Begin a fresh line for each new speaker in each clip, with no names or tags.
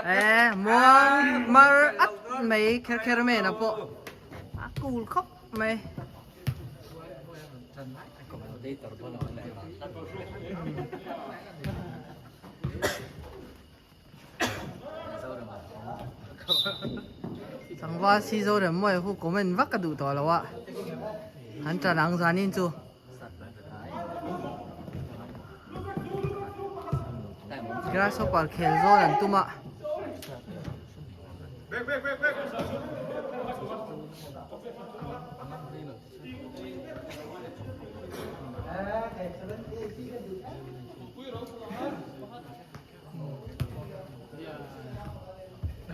Eh muang mar at mai kher kher mena pawh a cool khawp mai. Tlangval si zo rem mawi hu comment vak ka duh tawh lo a an tan ang zanin chu. Grasshopper khel zawn an tum a.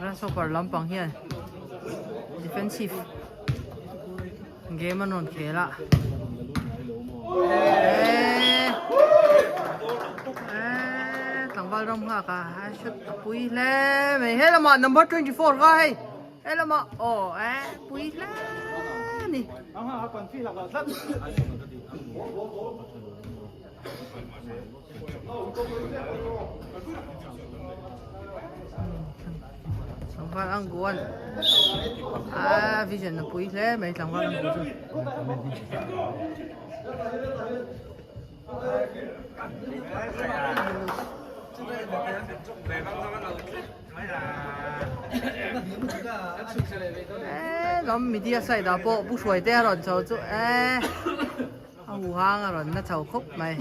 Grasshopper lampang hian defensive game an rawn khel a eeee eeee tlangval ram nghak a a shoot a pui hle mai he lamah number 24 kha hei he lamah aw eh pui hle a ni. Tlangval ang guan a vision a pui hle mai tlangval ang gu chu. Eh lam media side ah pawh pu hruai te a rawn chho chu eh. A hu hang a rawn na chho khawp mai.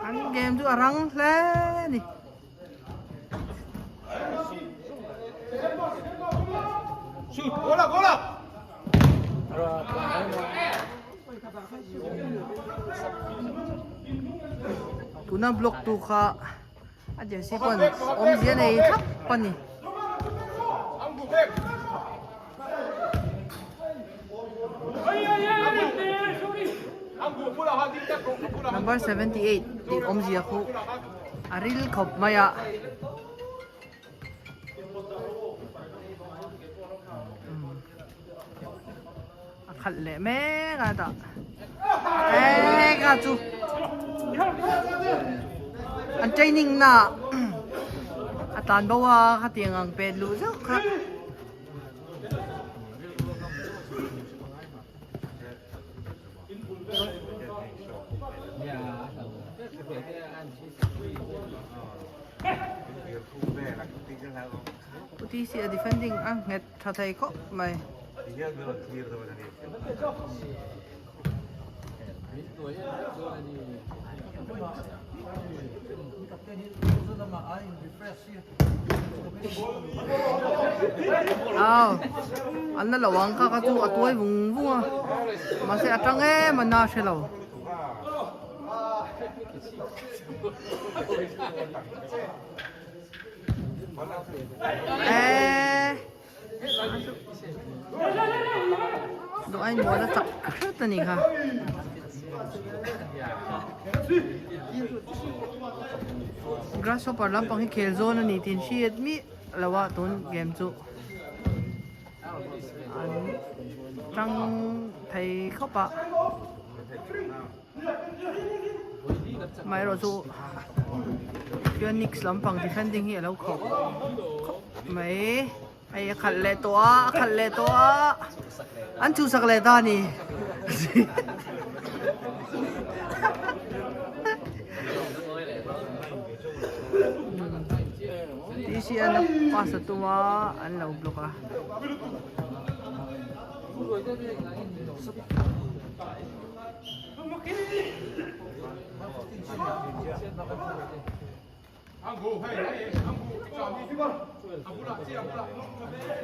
An game chu a rang hle a ni. Tuna block tu kha a jersey pawn awmzia nei thlap a ni. Number 78 tih awmzia khu a ril khawp mai a. A khalh leh mek a dah mek a chu an training na a tlan bo a khatiang ang pet luh zeuh kha. Puti si a defending a nghet tha thei khawp mai. Aw an la lo ang kha kha chu a tuai vung vung a mahse a tang em a na hre lo. Eee duh ain mual a chak hret a ni kha. Grasshopper lampang hi khel zawn a ni tih an hriat miah lo a tun game chu an tang thei khawp a. Amaherawh chu Phoenix lampang defending hi a lo khawp khawp mai hei a khalh leh tawh a a khalh leh tawh a an chhuhsak leh ta a ni TCN a pass a tum a an lo block a.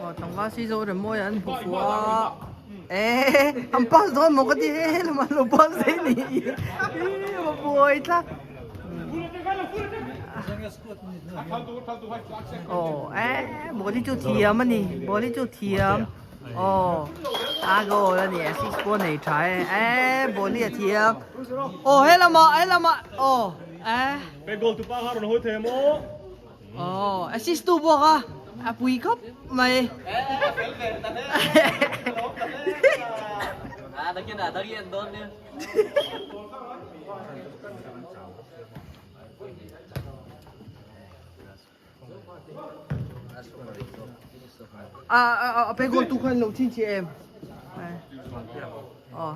Aw tlangval si zo rem mawi an hmu fuh a eh an pass dawn maw ka ti he lamah an lo pass daih ni ih a buai tlat aw eh ball hi chu thiam a ni ball hi chu thiam. Aw a goal a ni assist pawh nei tha e eh ball hi a thiam aw helamah helamah aw. Eh.
Pe goal tu pa kha rawn hawi thei maw?
Oh, assist tu bawk a. A pui khawp mai.
A dakin a dang en dawn nia.
A a a pe goal tu khan lo chin chi em. Oh.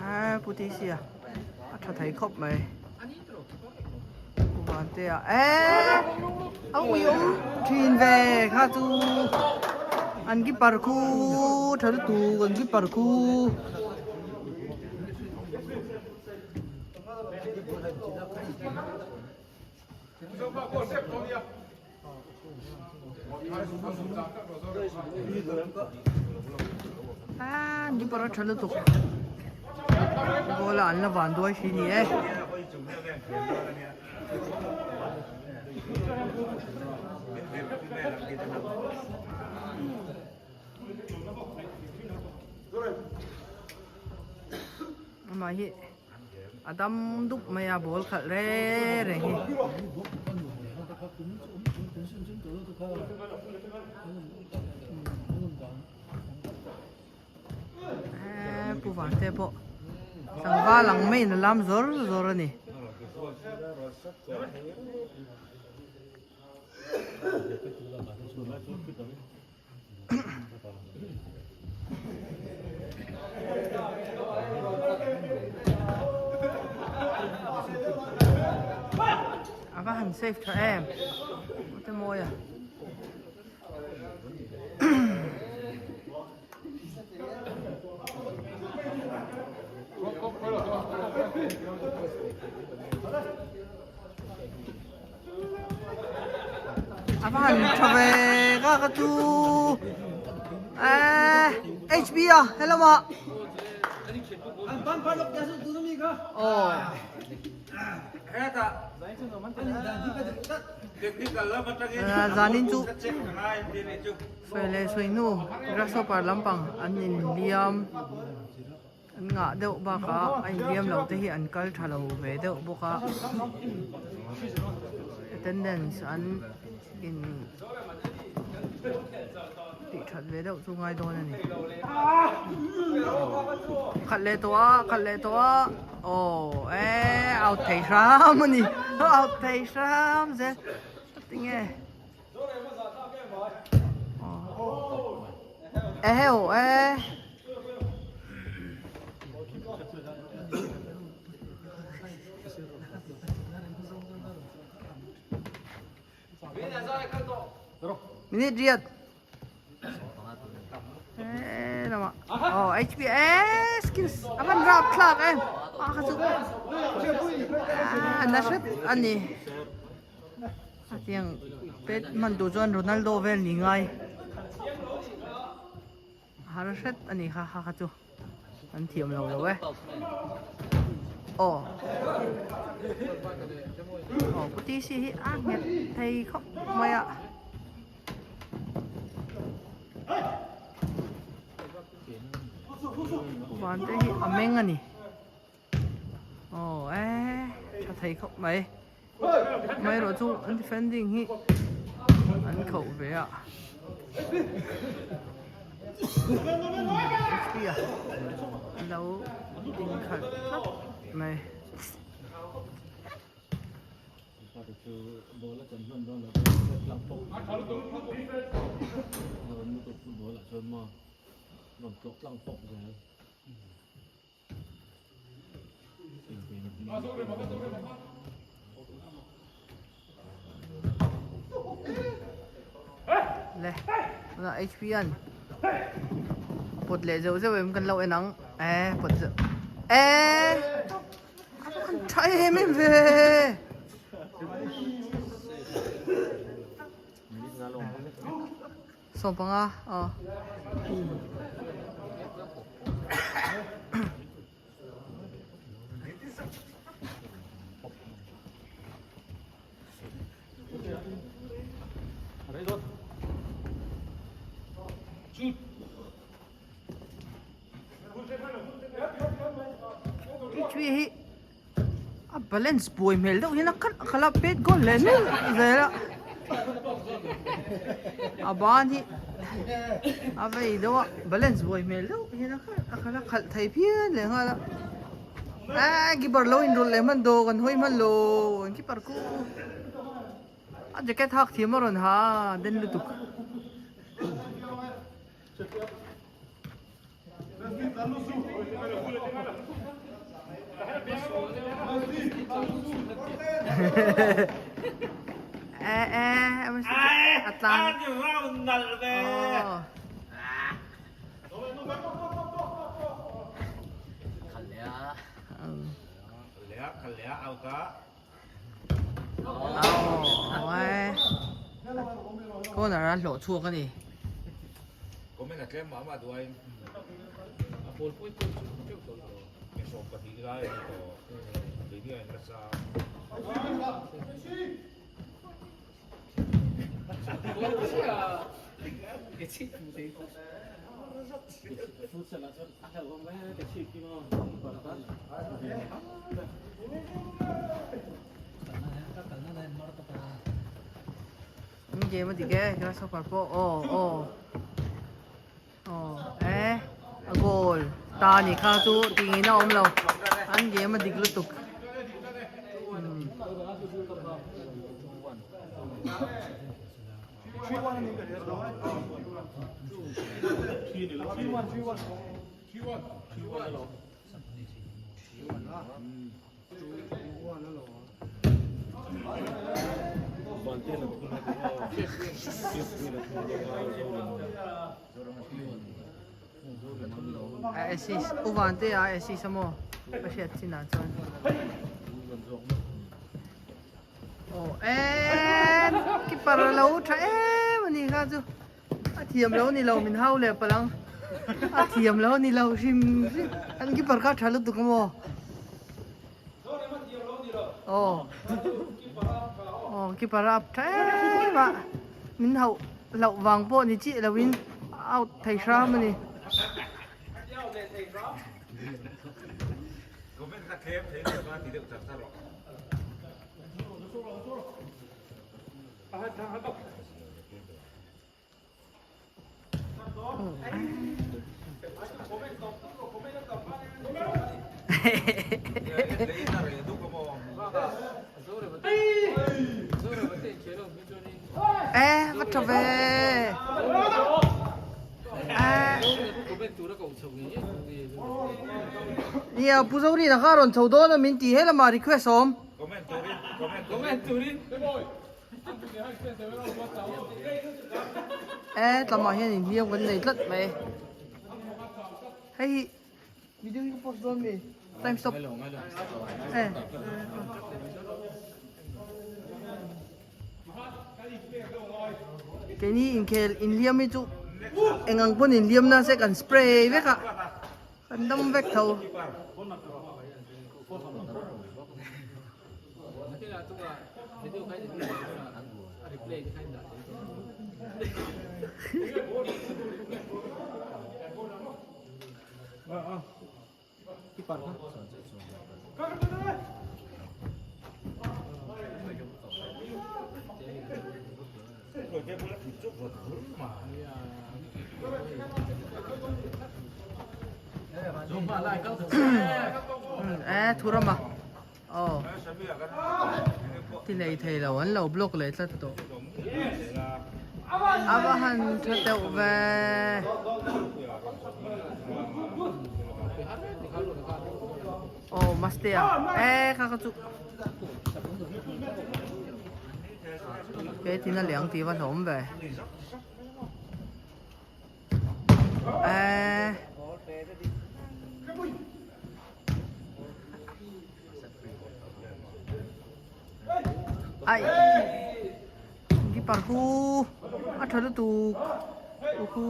A pu ti sia. A tha thei khawp mai. Pu Vantea e a ui awm thin ve kha chu an keeper khu tha lutuk an keeper khu. Ah, ni para tha lutuk. Bola an la van duai si ni e. Amah hi a dam dup mai a ball khalh reng reng hi. Eee pu Vante pawh tlangval ang maiin a lam zawr zawr a ni. A va han safe tha em te mawi a. A va han tha ve ka ka chu eh HB a helama oh zanin chu sawi leh sawi hnu grasshopper lampang an inliam. An ngah deuh bakah a inhliam lo te hi an kal tha lo ve deuh bawk a, attendance an in tih that ve deuh chu ngai dawn a ni. Khat leh tawh a, khat leh tawh a, aw e out thei hram a ni, out thei hram zel tinge Eheu e. Minute riat. E lama. Oh, HPS skills. Aman rap thlak em. A kha chu. Ah, na hret ani. A tiang pet hman tur chuan Ronaldo vel ni ngai har hret a ni kha kha kha chu an thiam lo lo e aw aw pu TC hi a nghet thei khawp mai a. Van te hi a meng a ni. Aw e tha thei khawp mai mai erawh chu an defending hi an khauh ve a hp a lo ding khalh tlat mai. Le tunah hp an pawt leh zeuh zeuh em kan lo en ang e pawt zeuh e a va han tha em em ve. 15 aw. Referee hi a balance buai hmel deuh hian a khalh a khalh a pet goal leh nual zel a a ban hi a vei deuh a balance buai hmel deuh hian a khalh a khalh a khalh thei phian leh nghal a eee keeper lo inrawlh leh hman dawk an hawi hman lo an keeper khu a jacket hak thiam a rawn ha a den lutuk. A tlang. Corner a hlawh chhuak a ni.
Comment a tlem mah mah duh aiin a pawl pui pawh chu teuh tawh lo. Mi 12 lai a ni tawh. Keini a inrasa.
Game a dik e grasshopper pawh aw aw aw e a goal ta a nih kha chu tih ngei na a awm lo an game a dik lutuk. Assist u Vante a assist a maw ka hriat chin ah chuan aw en keeper a lo tha em a ni kha chu a thiam lo ni lo min hau leh palh ang a thiam lo ni lo hrim hrim an keeper kha tha lutuk a maw aw aw keeper a tha em a min hauh hlauh vang pawh ni chiah lo in out thei hram a ni. E va tha ve Nia Pu Zorina kha rawn chho dawn a min ti he lamah request awm. E tlamah hian inhliam kan nei tlat mai. Hei hi video hi ka post dawn mi time stop e. Keini inkhel inhliam hi chu eng ang pawn inhliam na se kan spray vek a kan dam vek tho. E thu rama aw ti lei thei lo an lo block leh tlat tawh a va han tha deuh ve. Aw Mastea e kha kha chu ke tin a liang tih va hlawm ve e. Ai keeper khu a tha lutuk khu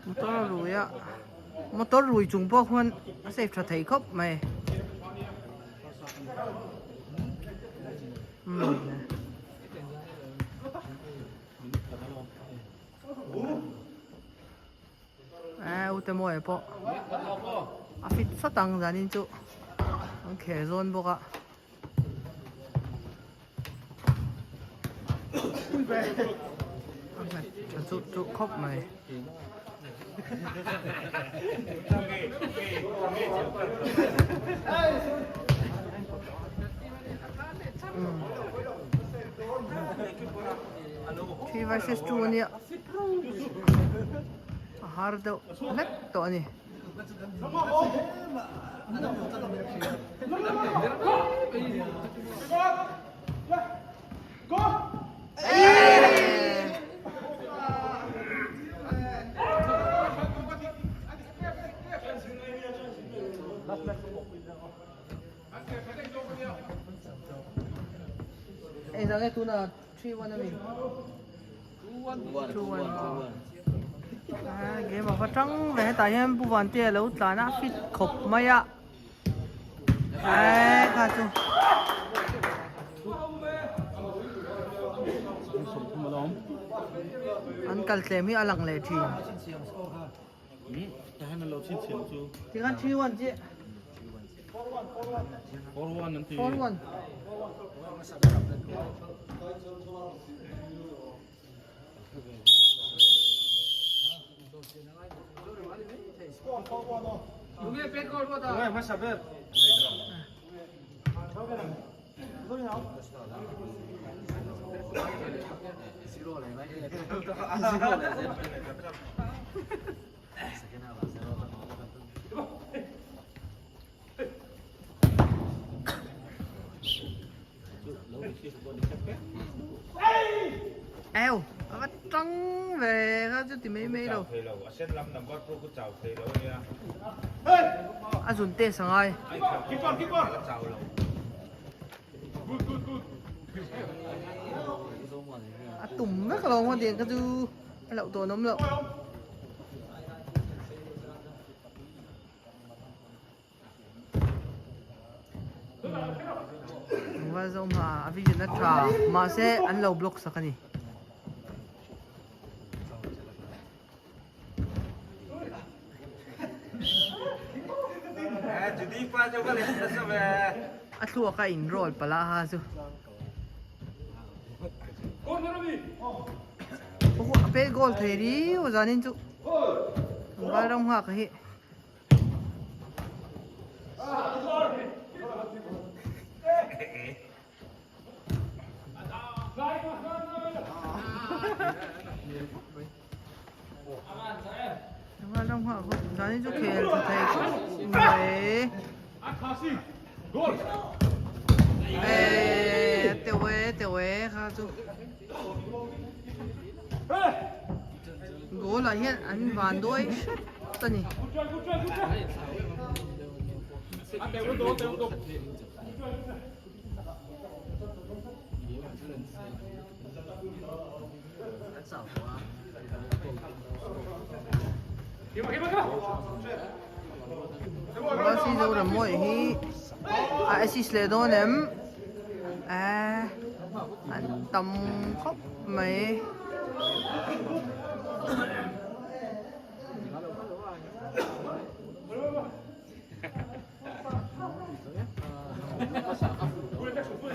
motor a rui a motor rui chung pawh khuan a safe tha thei khawp mai umm. Naute mawi pawh a fit sawt ang zanin chu an khel zawn bawk a. A nghet tha chu chu khawp mai. 3 versus 2 ania a har deuh hlek tawh a ni. Engzah nge tuna 3-1 a mi? 2-1 Game a va tang ve hetah hian Pu Vantea lo tlan a fit khawp mai a eee kha chu an kal tlem hi a lang leh thin tikhan 3-1 chiah 4-1 Eo, a va tang ve kha chu ti mai mai lo. A zun test a ngai. A tum vek lo maw tiang kha chu a loh tawn awm loh. Tlangval zawng hma a vision a tha mahse an lo block sak a ni. A thluak a in roll palh a ha chu. A pet goal thei riau zanin chu tlangval ram nghak hi. Zanin chu khel tha thei khawp mai. Eee teuh e teuh e kha chu. Goal ah hian an van dawi hrep a ni. Rosy Zoramawii hi a assist leh dawn em? Eee an tam khawp mai.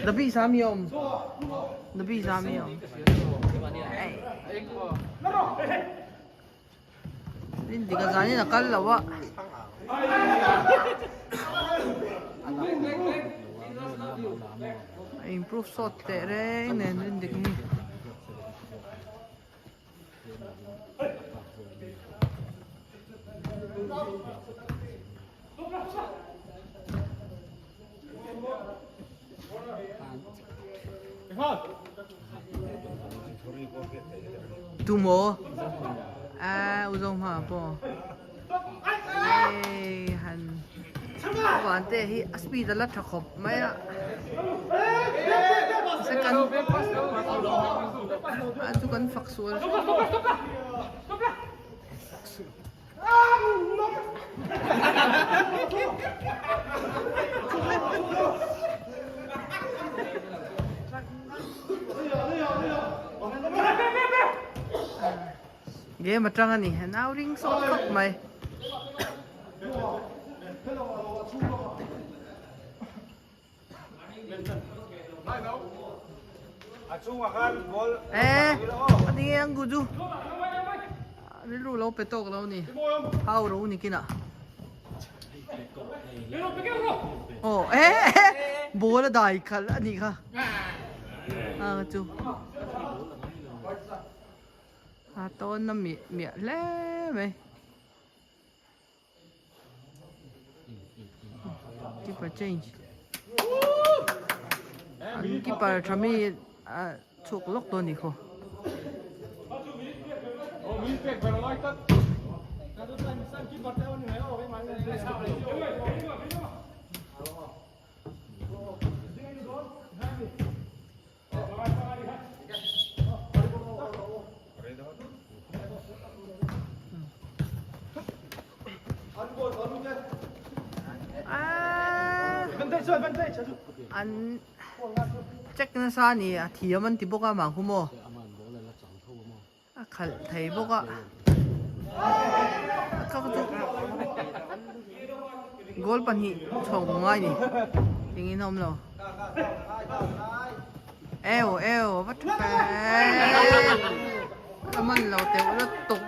Dabi sa mi awm Dabi sa mi awm Rindik a zanin a kal lo a A improve sawt teh reng nen Rindik hi. Tu maw? A u zo hma pawh. Ei han van te hi a speed a la tha khawp mai a. Second a chu kan fak sual. Game atang a ni nau ring sawt khawp mai. E a tinge ang ku chu rilru lo pe tawk lo ni hau ro ni kinah aw e ball a dai khalh a nih kha a chu a tawn na miah miah hle mai. Keeper change. An keeper tha mi a chhuak lawk dawn ni khaw. An check nasa a ni a thiam an ti bawk a mah khu maw a khalh thei bawk a a kak chu goal pahnih chhawk ngai ni engin a awm lo. Eo eo va tha fe a man lo teuh la tuk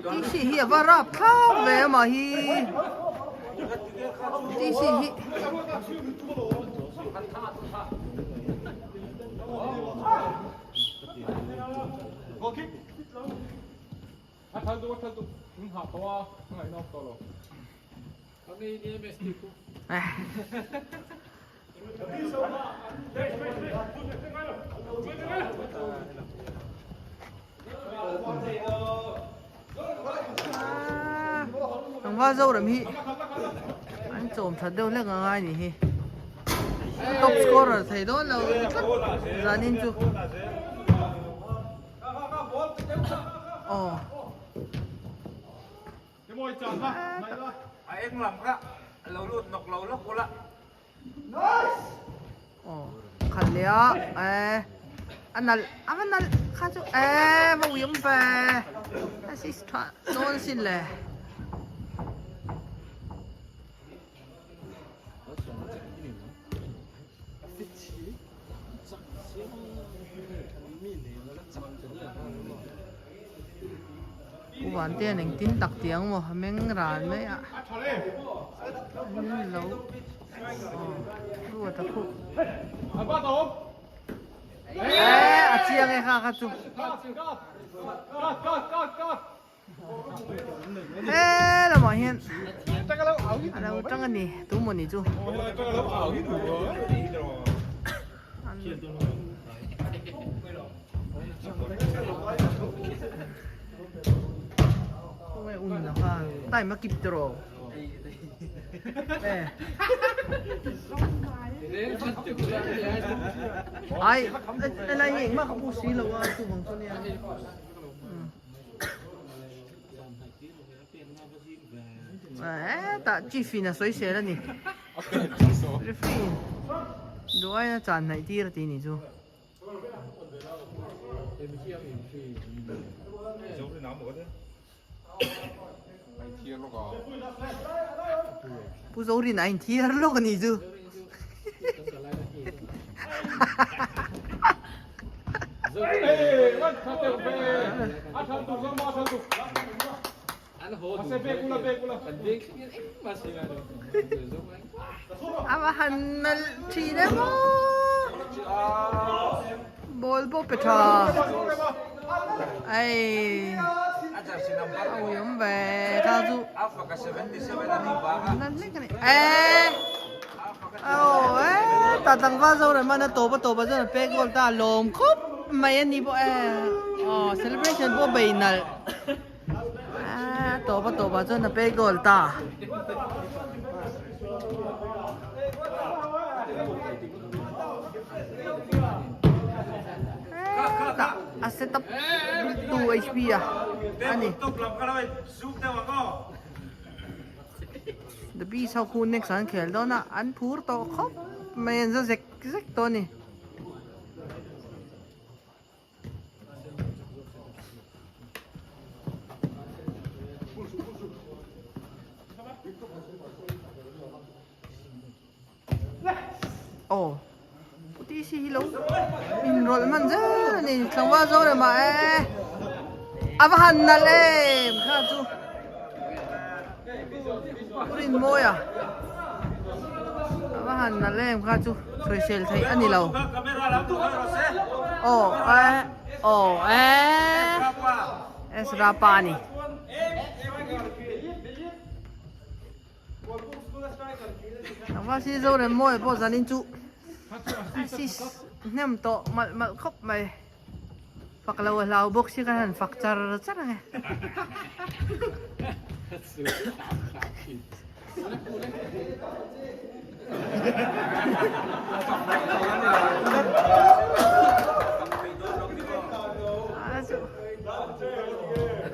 Tc hi a va rap thlak ve a mah hi Tc hi Tlangval Zoram hi an chawm that deuh hlek a ngai nih hi top scorer thei dawn lo tlat zanin chu aw.
A eng lam kha lo lut nawk lo lawk ula.
Aw khalh leh a eh a nalh a va nalh kha chu eh va ui awm ve assist tha dawn sin le. U Vantea'n engtin tak ti ang maw a meng ran mai a an lo aw ruat a khuh eh a chiang e kha kha chu he lamah hian a lo tang a ni tu maw ni chu. Khawnge un la kha time a kip tawh eh ai helai hi engmah ka pu si lo a chuvang chu nia eh tah chief in a sawi sel a ni referee in duh aia chan hnaih tir a ti nih chu. Pu Zorin a inthiar lawk a nih chu. A va han nalh thin em aw ball pawh pe tha ei a ui awm ve kha chu nalh hlek a ni eh aw eh tah tlangval Zorema na tawp a tawp ah chuan a pek goal ta a lawm khawp mai a ni pawh eh aw celebration pawh bei nalh. Tawp a tawp ah chuan a pay goal ta. A set up 2 HP a ani. The Beast ho khu next an khel dawn a, an phur tawh khawp mai an za zek zek tawh a ni. Aw Pu TC hi lo inrawlh hman zel a ni tlangval zo leh mah e a va han nalh em kha chu Pu Rinmawia a va han nalh em kha chu sawisel theih a ni lo aw e aw e Ezra pa a ni. Tlangval si Zorem mawi pawh zanin chu assist hnem tawh malh malh khawp mai. Fak lo a hlau bawk si khan han fak char char ang e.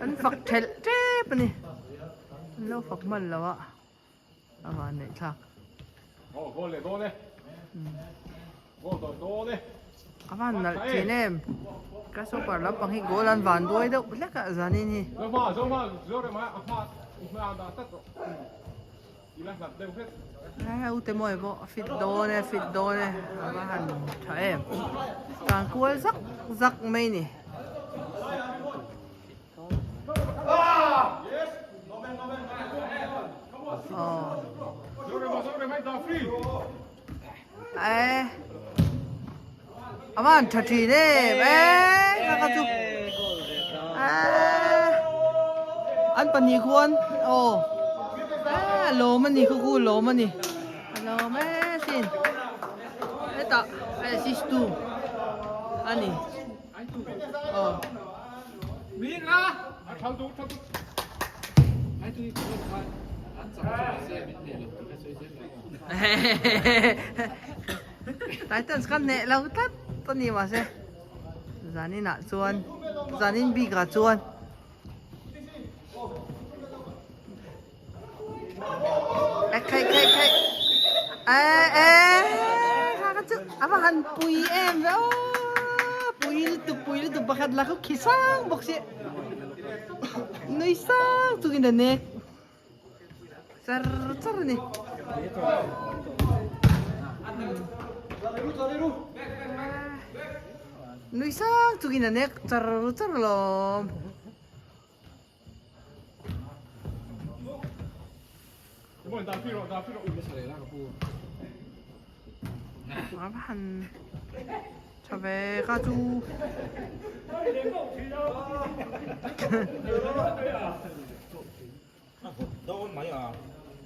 An fak thelh tep a ni. An lo fak hman lo a, a van neih thlak.
Aw goal leh dawn e. Goal dawn dawn e.
A van nalh thin em. Grasshopper lampang hi goal an van duai deuh hlek a zanin hi.
Zo hma zo hma zo rem a hma i hma dah tlat rawh. I la hlat deuh hret.
He ute mawi pawh a fit dawn e fit dawn e a va han tha em. Tan kual zak zak mai ni. Ê A van tha thin em ê kha kha chu ê an pahnih khuan aw ê a lawm a ni khu khu lawm a ni a lawm e sin hetah assist tu a ni aw. Titans kha hneh lo tlat a ni mahse zanin ah chuan zanin bik ah chuan e khaih khaih khaih e e kha kha chu a va han pui em ve aw pui lutuk pui lutuk pakhat la kha khi sang bawk si nui sang chungin a nek char char a ni. Nui sang chungin a nek char char alawm. A va han tha ve kha chu.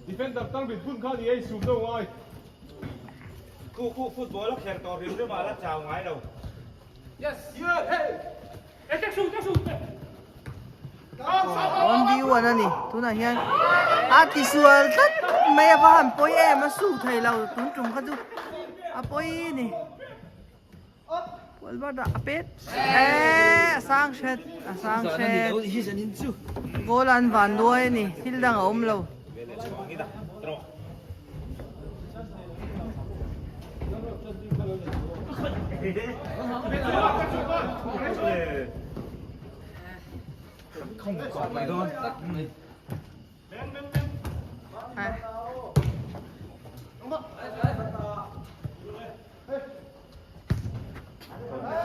Defender tang bit bun kha ni ei sum deuh ngai.
Ku ku football a kher tawh rim rim ah la chau ngai lo.
Yes. Yeah hey.
One v one a ni tunah hian a tisual tlat mai a va han pawi em a su thei lo tun tum kha chu a pawi a ni Pualbat ah a pet eh a sang hret a sang hret goal an van duai a ni thil dang a awm lo.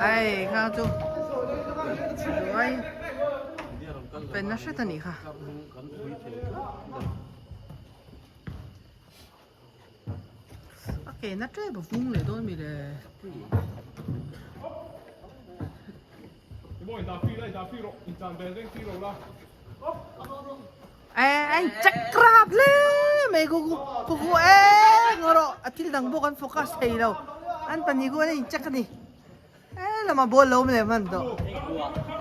Hei kha chu chuai pen a hret a nih kha. A ke na tep a vung leh dawn mi le. E anh check rap le mai ku ku ku e ngoro a thil dang bawk an focus thei lo an pahnih khu an in check a ni e lama ball lo awm leh hman tawh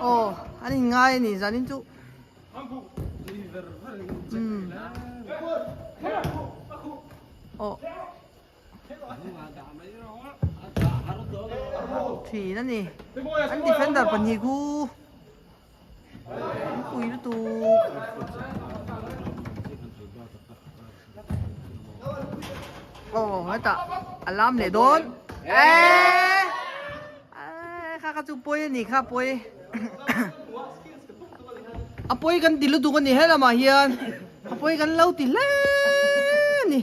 aw an in ngai a ni zanin chu. Aw thin a ni an defender pahnih khu an pui lutuk. Hetah a lam leh dawn. Eee! Kha kha chu pawi a ni kha pawi. A pawi kan ti lutuk a ni he lamah hian a pawi kan lo ti hle a ni.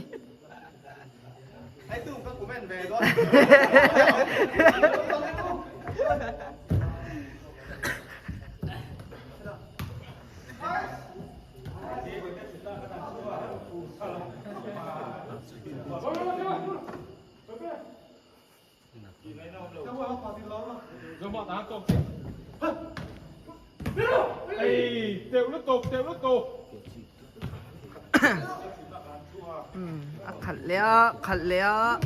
A khalh leh a khalh leh a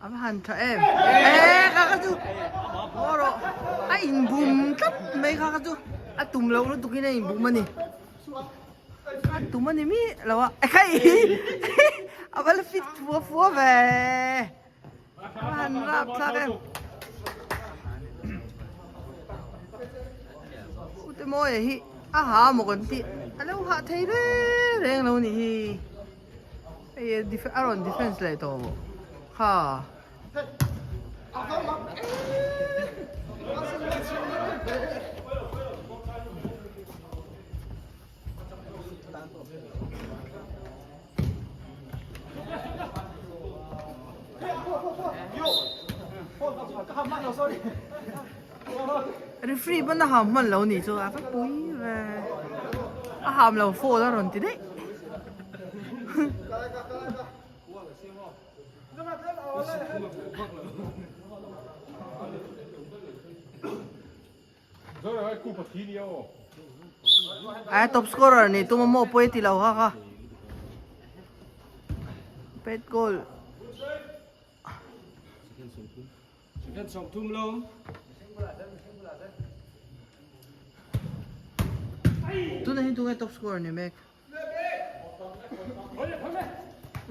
a va han tha em eh kha kha chu haw rawh a inbum tlat mai kha kha chu a tum loh lutuk in a inbum a ni. A tum a ni mi lo a ekhai a va la fit fua fua ve a va han rap thlak em u te mawi hi a ha maw kan tih a lo hah thei reng reng lo ni hi hei a rawn defense leh tawh maw kha. Referee pawn a ham hman lo nih chu a va pui ve a ham lo foul a rawn ti daih. Ai top scorer ni tuma maw pawi ti lo kha kha pet goal tuna hi tunge top scorer ni mek.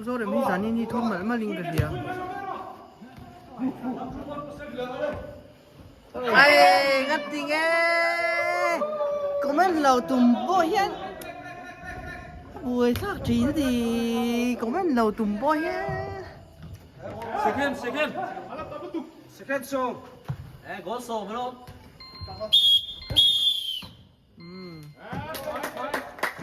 Zorem hi zanin hi thawm malh malh in ka hria. Ai ngati tinge comment lo tum pawh hian a buai thlak thin a ni comment lo tum pawh hian.
Second second second sawm eh goal sawm alawm.